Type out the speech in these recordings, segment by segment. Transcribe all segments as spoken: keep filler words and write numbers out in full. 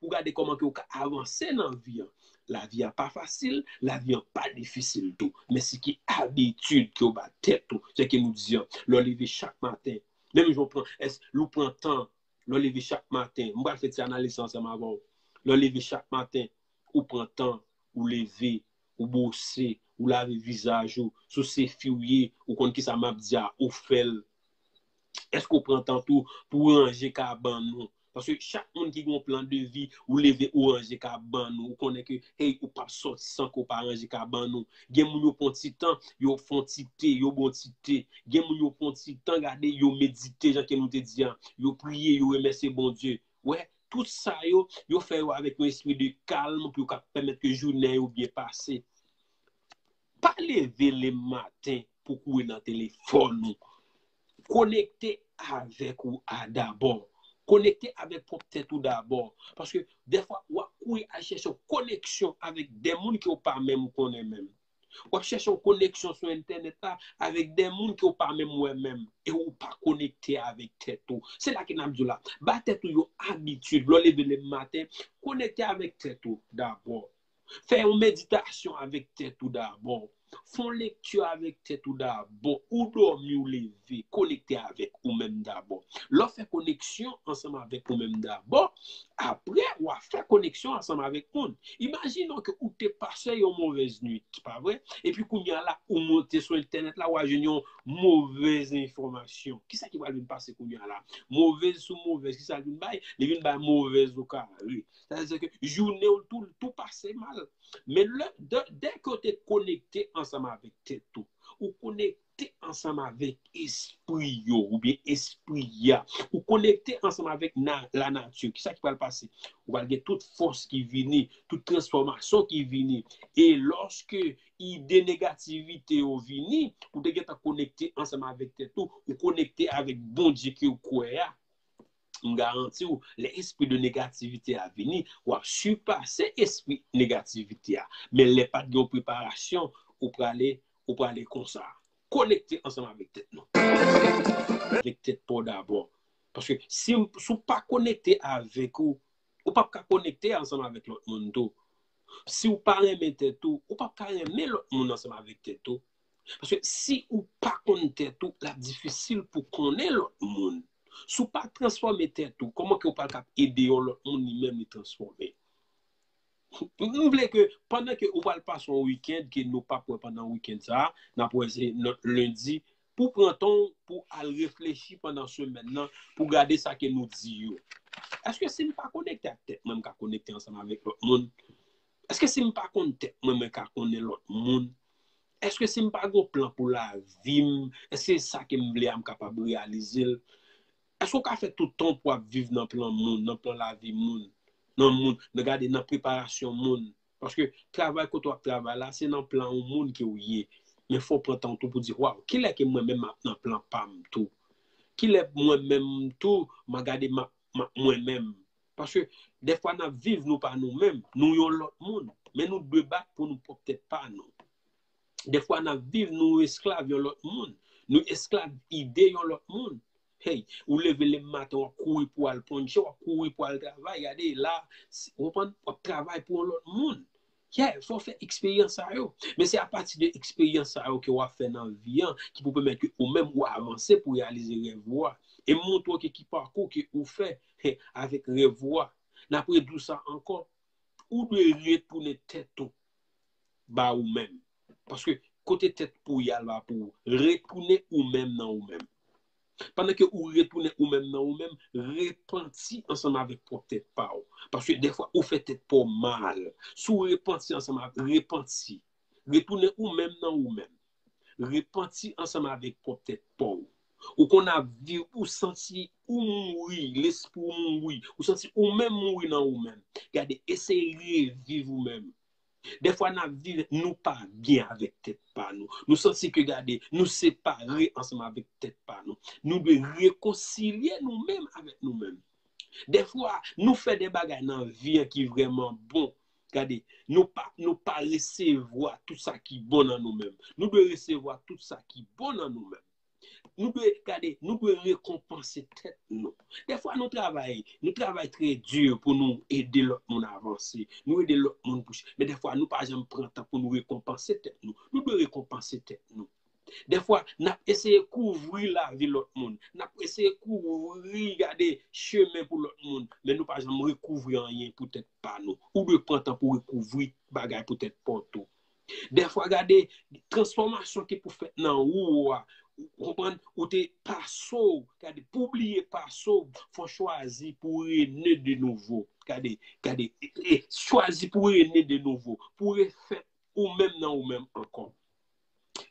pou gade kòman ke w ka avanse nan vi an. Lavi a pa fasil, lavi an pa difisil tou. Men se ki abitid ke w ba tèt ou. Se ke nou di an, lè w leve chak maten, menm jan w pran, èske lè w pran tan, lè w leve chak maten, m pral fè ti analiz sa ansanm avè w. Lè w leve chak maten, ou pran tan, ou leve, ou bwose, ou lave vizaj ou, si w se fi w ye, ou konn kisa m ap di a, ou fè l. Èske w pran tan tou pou w ranje kabann ou? Paske chak moun ki gen yon plan de vi, ou leve, ou ranje kabann ou, ou konnen ke, hey, ou p ap sòti san ke w pa ranje kabann ou. Gen moun yo pran ti tan, yo fè yon ti te, yo bwè yon ti te. Gen moun yo pran ti tan, gade, yo medite, jan ke nou te di an, yo priye, yo remèsye Bondye. Wè, tout sa yo, yo fè yo avèk yon espri de kalm pou yo ka pèmèt ke jounen yo byen pase. Pa leve lematen pou kouri nan telefòn ou. Konekte avèk ou a dabò. Konekte avèk pwòp tèt ou dabò. Paske dèfwa, w ap kouri al chèche yon koneksyon avèk de moun ke w pa menm konnen menm. W ap chèche yon koneksyon sou entènèt la avèk de moun ke w pa menm wè menm. E w pa konekte avèk tèt ou. Se la ke n ap di w la. Ba tèt ou yon abitid. Lè w leve lematen, konekte avèk tèt ou dabò. Fè yon meditasyon avèk tèt ou dabò. Fè yon lekti avèk tèt ou dabò. Ou dòmi, ou leve, konekte avèk ou menm dabò. Lè w fè koneksyon ansanm avèk ou menm dabò, apre, w a fè koneksyon ansanm avèk moun. Imajine w ke ou te pase yon movèz nwit, pa vre? Epi kounye a la, ou monte sou entènèt la, w a jwenn yon movèz enfòmasyon. Kisa ki pral vin pase kounye a la? Movèz sou movèz, kisa l vin bay? Li vin bay movèz okare. Sa vle di ke jounen w tou, tou pase mal. Men lè, dè, dè ke w te konekte ansanm avèk tèt ou, ou konekte ansanm avèk espri yo, oubyen espri a, ou konekte ansanm avèk na, lanati, kisa ki pral pase? Ou pral gen tout fòs ki vini, tout transfòmasyon ki vini. E lòske ide negativite yo vini, ou te gentan konekte ansanm avèk tèt ou, ou konekte avèk Bondye ke w kwè a. M garanti w, lè espri de negativite a vini, w ap sipase espri negativite a. Men lè pa t gen yon preparasyon, ou prale, ou prale konsa. Konekte ansanm avèk tèt nou. Avèk tèt pa w dabò. Paske si, si w pa konekte avèk ou, ou p ap ka konekte ansanm avèk lòt moun tou. Si w pa renmen tèt ou, ou p ap ka renmen lòt moun ansanm avèk tèt ou. Paske si ou pa konn tèt ou, l ap difisil pou konnen lòt moun. Si w pa transfòme tèt ou, kòman ke w pral kap ede yon lòt moun li menm li transfòme? M vle ke pandan ke ou pral pase yon wikenn ke nou p ap wè pandan wikenn sa a, n ap wè se nòt lendi, pou pran tan w pou al reflechi pandan semèn nan, pou gade sa ke nou di yo. Èske si m pa konekte ak tèt mwen, m ka konekte ansanm avèk lòt moun? Èske si m pa konn tèt mwen, mwen ka konnen lòt moun? Èske si m pa gen plan pou lavi m, èske sa ke m vle a m kapab reyalize l? Èske w ka fè tout tan pou w ap viv nan plan moun, nan plan lavi moun, nan moun, nan gade nan preparasyon moun? Paske travay kote w ap travay la, se nan plan yon moun ke w ye. Men fò w pran tan w tou pou di, waw, kilè ke mwen menm m ap nan plan pa m tou? Kilè mwen menm tou, m a gade m ap, m ap mwen menm? Paske dèfwa n ap viv nou pa nou menm, nou yon lòt moun, men nou dwe bat pou nou pwòp tèt pa nou. Dèfwa n ap viv nou esklav yon lòt moun, nou esklav ide yon lòt moun. Hey, ou leve lematen, w ap kouri pou al ponche, w ap kouri pou al travay, gade la, w ap travay pou yon lòt moun. Yeah, fò w fè eksperyans sa yo. Men se apati de eksperyans sa yo ke w ap fè nan vi an ki pou pèmèt ke ou menm ou avanse pou reyalize rèv ou a. E montre w ke ki pakou ke ou fè avèk rèv ou a. N ap redi w sa ankò. Ou dwe retounen tèt ou ba ou menm. Paske kote tèt pou y al pa pou ou. Retounen ou menm nan ou menm. Pandan ke ou retounen ou menm nan ou menm, repanti ansanm avèk pwòp tèt pa w. Paske dèfwa ou fè tèt pa w mal. Si w repanti ansanm avèk, repanti. Retounen ou menm nan ou menm. Repanti ansanm avèk pwòp tèt pa w. Ou konn ap viv, ou santi ou mouri, lespri w mouri. Ou santi ou menm mouri nan ou menm. Gade, eseye reviv ou menm. Dèfwa n ap viv, nou pa byen avèk tèt pa nou. Nou santi ke, gade, nou separe ansanm avèk tèt pa nou. Nou dwe rekonsilye nou menm avèk nou menm. Dèfwa, nou fè de bagay nan vi an ki vrèman bon. Gade, nou pa, nou pa resevwa tout sa ki bon nan nou menm. Nou dwe resevwa tout sa ki bon nan nou menm. Nou dwe, gade, nou dwe rekonpanse tèt nou. Dèfwa nou travay, nou travay trè di pou nou ede lòt moun avanse, nou ede lòt moun pou, men dèfwa nou pa janm pran tan pou nou rekonpanse tèt nou. Nou dwe rekonpanse tèt nou. Dèfwa, n ap eseye kouvri lavi lòt moun. N ap eseye kouvri, gade, chemen pou lòt moun. Men nou pa janm rekouvri anyen pou tèt pa nou. Ou dwe pran tan pou rekouvri bagay pou tèt pa w tou. Dèfwa, gade, transfòmasyon ki pou fèt nan ou a, ou konprann, ou te pase w, gade, pou w bliye pase w, fò w chwazi pou w rene de nouvo. Gade, gade, e, e, chwazi pou w rene de nouvo, pou w refèt ou menm nan ou menm ankò.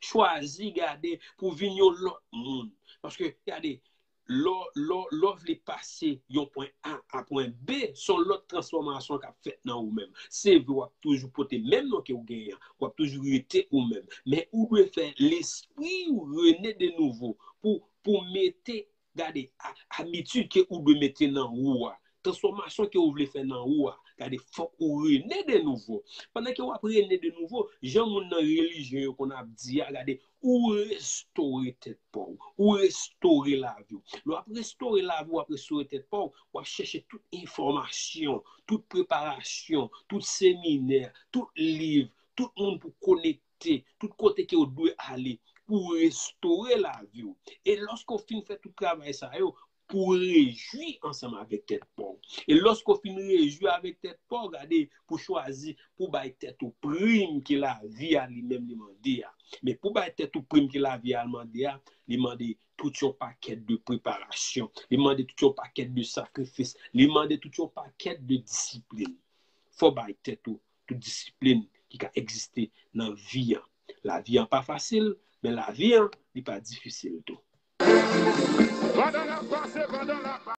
Chwazi, gade, pou w vin yon lòt moun. Paske, gade, lè w, lè w, lè w vle pase yon pwen A a pwen B, se yon lòt transfòmasyon k ap fèt nan ou menm. Se vre, w ap toujou pote menm non ke w genyen an, w ap toujou rete ou menm. Men ou dwe fè lespri w rene de nouvo pou, pou mete, gade, a, abitid ke ou dwe mete nan ou a. Transfòmasyon ke ou vle fè nan ou a, gade, fòk ou rene de nouvo. Pandan ke w ap rene de nouvo, jan moun nan relijyon yo konn ap di a, gade, ou restore tèt pa w, ou restore lavi w. Lè w ap restore lavi w, w ap restore tèt pa w, w ap chèche tout enfòmasyon, tout preparasyon, tout seminè, tout liv, tout moun pou konekte, tout kote ke w dwe ale pou w restore lavi w. E lòske w fin fè tout travay sa yo, pou w rejwi ansanm avèk tèt pa w. E lòske w fin rejwi avèk tèt pa w, gade, pou chwazi, pou bay tèt ou prim ke lavi a li menm li mande a. Men pou bay tèt ou prim ke lavi a mande a, li mande tout yon pakèt de preparasyon, li mande tout yon pakèt de sakrifis, li mande tout yon pakèt de disiplin. Fò w bay tèt ou tout disiplin ki ka egziste nan vi an. Lavi an pa fasil, men lavi an, li pa difisil tou. Pandan n ap pase, pandan n ap